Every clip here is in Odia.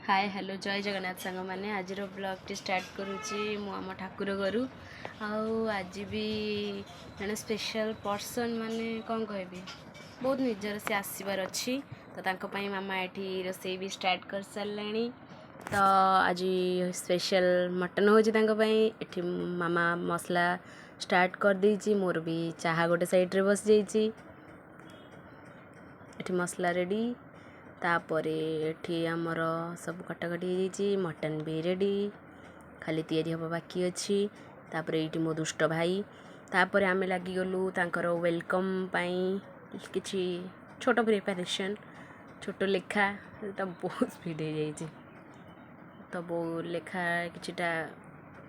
ହାଏ, ହ୍ୟାଲୋ, ଜୟ ଜଗନ୍ନାଥ ସାଙ୍ଗମାନେ। ଆଜିର ବ୍ଲଗ୍ଟି ଷ୍ଟାର୍ଟ କରୁଛି ମୁଁ ଆମ ଠାକୁର ଘରୁ। ଆଉ ଆଜି ବି ଜଣେ ସ୍ପେଶାଲ୍ ପର୍ସନ୍, ମାନେ କ'ଣ କହିବି, ବହୁତ ନିଜର, ସେ ଆସିବାର ଅଛି। ତ ତାଙ୍କ ପାଇଁ ମାମା ଏଠି ରୋଷେଇ ବି ଷ୍ଟାର୍ଟ କରିସାରିଲେଣି। ତ ଆଜି ସ୍ପେଶାଲ୍ ମଟନ୍ ହେଉଛି ତାଙ୍କ ପାଇଁ। ଏଠି ମାମା ମସଲା ଷ୍ଟାର୍ଟ କରିଦେଇଛି, ମୋର ବି ଚାହା ଗୋଟେ ସାଇଡ଼୍ରେ ବସିଯାଇଛି। ଏଠି ମସଲା ରେଡ଼ି। ତାପରେ ଏଠି ଆମର ସବୁ କଟାକଟି ହେଇଯାଇଛି, ମଟନ୍ ବି ରେଡ଼ି, ଖାଲି ତିଆରି ହେବ ବାକି ଅଛି। ତାପରେ ଏଇଠି ମୋ ଦୁଷ୍ଟ ଭାଇ। ତାପରେ ଆମେ ଲାଗିଗଲୁ ତାଙ୍କର welcome ପାଇଁ କିଛି ଛୋଟ ପ୍ରିପାରେସନ୍, ଛୋଟ ଲେଖା। ତ ବହୁତ ସ୍ପିଡ଼ ହେଇଯାଇଛି। ତ ବୋଉ ଲେଖା କିଛିଟା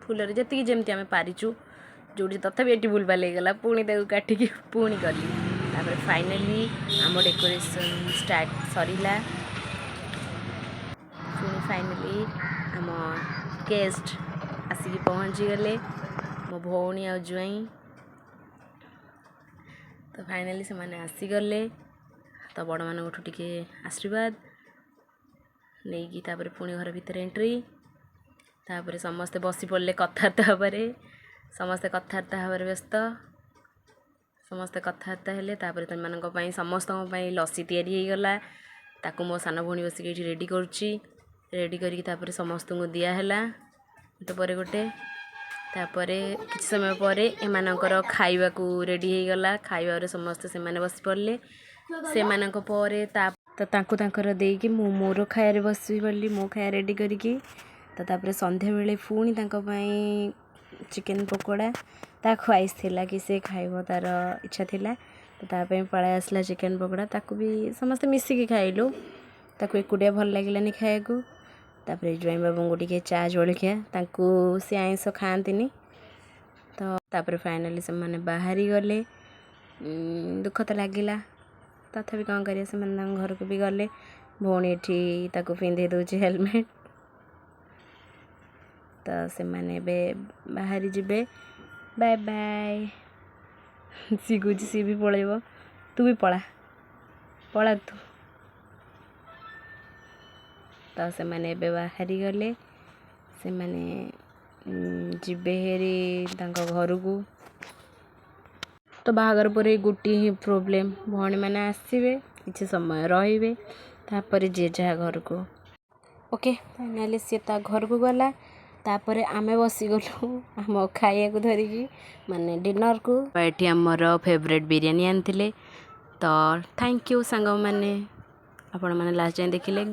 ଫୁଲରେ, ଯେତିକି ଯେମିତି ଆମେ ପାରିଛୁ ଯେଉଁଠି। ତଥାପି ଏଠି ଭୁଲଭାଲ ହେଇଗଲା, ପୁଣି ତାକୁ କାଟିକି ପୁଣି କଲି। ତାପରେ ଫାଇନାଲି ଆମ ଡେକୋରେସନ୍ ଷ୍ଟାର୍ଟ ସରିଲା। ପୁଣି ଫାଇନାଲି ଆମ ଗେଷ୍ଟ ଆସିକି ପହଞ୍ଚିଗଲେ, ମୋ ଭଉଣୀ ଆଉ ଜ୍ୱାଇଁ। ତ ଫାଇନାଲି ସେମାନେ ଆସିଗଲେ। ତ ବଡ଼ମାନଙ୍କଠୁ ଟିକେ ଆଶୀର୍ବାଦ ନେଇକି ତାପରେ ପୁଣି ଘର ଭିତରେ ଏଣ୍ଟ୍ରି। ତାପରେ ସମସ୍ତେ ବସି ପଡ଼ିଲେ କଥାବାର୍ତ୍ତା ହେବାରେ। ସମସ୍ତେ କଥାବାର୍ତ୍ତା ହେବାରେ ବ୍ୟସ୍ତ। ସମସ୍ତେ କଥାବାର୍ତ୍ତା ହେଲେ। ତାପରେ ସେମାନଙ୍କ ପାଇଁ, ସମସ୍ତଙ୍କ ପାଇଁ ଲସି ତିଆରି ହେଇଗଲା। ତାକୁ ମୋ ସାନ ଭଉଣୀ ବସିକି ଏଇଠି ରେଡ଼ି କରୁଛି। ରେଡ଼ି କରିକି ତାପରେ ସମସ୍ତଙ୍କୁ ଦିଆହେଲା ଗୋଟେ ପରେ ଗୋଟେ। ତାପରେ କିଛି ସମୟ ପରେ ଏମାନଙ୍କର ଖାଇବାକୁ ରେଡ଼ି ହେଇଗଲା। ଖାଇବାରେ ସମସ୍ତେ ସେମାନେ ବସି ପଡ଼ିଲେ। ସେମାନଙ୍କ ପରେ ତା ତ ତାଙ୍କୁ ତାଙ୍କର ଦେଇକି ମୁଁ ମୋର ଖାଇବାରେ ବସି ପଡ଼ିଲି, ମୋ ଖାଇବା ରେଡ଼ି କରିକି। ତ ତାପରେ ସନ୍ଧ୍ୟାବେଳେ ପୁଣି ତାଙ୍କ ପାଇଁ ଚିକେନ୍ ପକୋଡ଼ା। ତା ଖ୍ୱାଇସ୍ ଥିଲା କି ସେ ଖାଇବ, ତା'ର ଇଚ୍ଛା ଥିଲା। ତ ତା ପାଇଁ ପଳେଇ ଆସିଲା ଚିକେନ୍ ପକୋଡ଼ା। ତାକୁ ବି ସମସ୍ତେ ମିଶିକି ଖାଇଲୁ, ତାକୁ ଏକୁଟିଆ ଭଲ ଲାଗିଲାନି ଖାଇବାକୁ। ତାପରେ ଜ୍ୱାଇଁ ବାବୁଙ୍କୁ ଟିକେ ଚା ଜଳଖିଆ, ତାଙ୍କୁ ସେ ଆଇଁଷ ଖାଆନ୍ତିନି। ତ ତାପରେ ଫାଇନାଲି ସେମାନେ ବାହାରି ଗଲେ। ଦୁଃଖ ତ ଲାଗିଲା, ତଥାପି କ'ଣ କରିବା? ସେମାନେ ତାଙ୍କ ଘରକୁ ବି ଗଲେ। ଭଉଣୀ ଏଠି ତାକୁ ପିନ୍ଧେଇ ଦେଉଛି ହେଲମେଟ୍। ତ ସେମାନେ ଏବେ ବାହାରି ଯିବେ। Bye bye. ସିଏ କହୁଛି ସିଏ ବି ପଳେଇବ। ତୁ ବି ପଳା, ପଳା ତୁ। ତ ସେମାନେ ଏବେ ବାହାରି ଗଲେ। ସେମାନେ ଯିବେ ହେରି ତାଙ୍କ ଘରକୁ। ତ ବାହାଘର ପରେ ଗୋଟିଏ ହିଁ ପ୍ରୋବ୍ଲେମ୍, ଭଉଣୀମାନେ ଆସିବେ, କିଛି ସମୟ ରହିବେ, ତାପରେ ଯିଏ ଯାହା ଘରକୁ। ଓକେ, ଫାଇନାଲି ସିଏ ତା ଘରକୁ ଗଲା। ତାପରେ ଆମେ ବସିଗଲୁ ଆମ ଖାଇବାକୁ ଧରିକି, ମାନେ ଡିନର୍କୁ। ଏଠି ଆମର ଫେଭରେଟ୍ ବିରିୟାନୀ ଆଣିଥିଲେ। ତ thank you ସାଙ୍ଗମାନେ, ଆପଣମାନେ ଲାଷ୍ଟ ଯାଏଁ ଦେଖିଲେ।